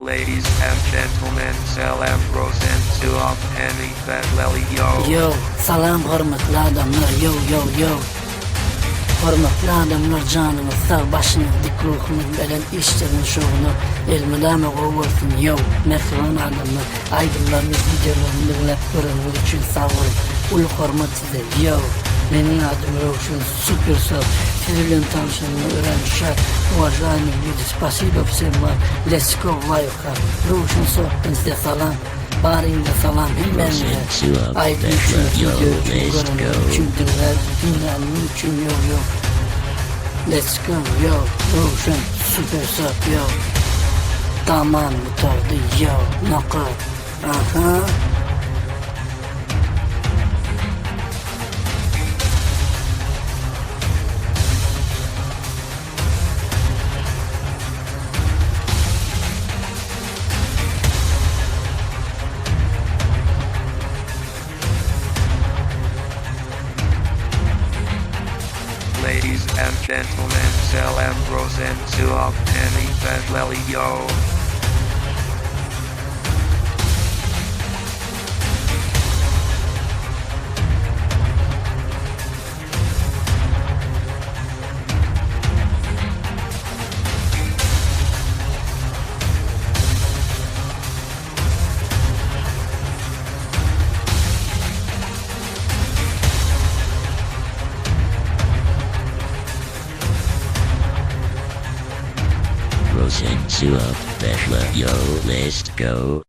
Ladies and gentlemen salam Rosen Suap Hemi Betleli yo. Yo salam hormatly adamlar yo yo yo Hormatly adamlar janyňyz sag başyňyz dik ruhuňyz belent işleriňiz şowuna elmydama gowy bolsun yo mähriban adamlar aýdymlarymy wideolarymy diňläp göreniňiz üçin sag boluň uly hormat size yo meniň adym Röwşen Super sag siz bilen tanşanyma örän şat uwažaýmyý lýudi spasibo wsem wam let's go laýka Röwşen sokdan size salam baryňyza salam hemmäňize aýdym üçin wideo üçin göreniňiz üçin diňläp diňläniňiz üçin ýo ýo let's go ýo Röwşen super sap ýo tamam gutardy ýo nokat aha. Ladies and gentlemen salam Rosen Suap Hemi Betleli yo. Rosen Suap Beshla Yo Let's go.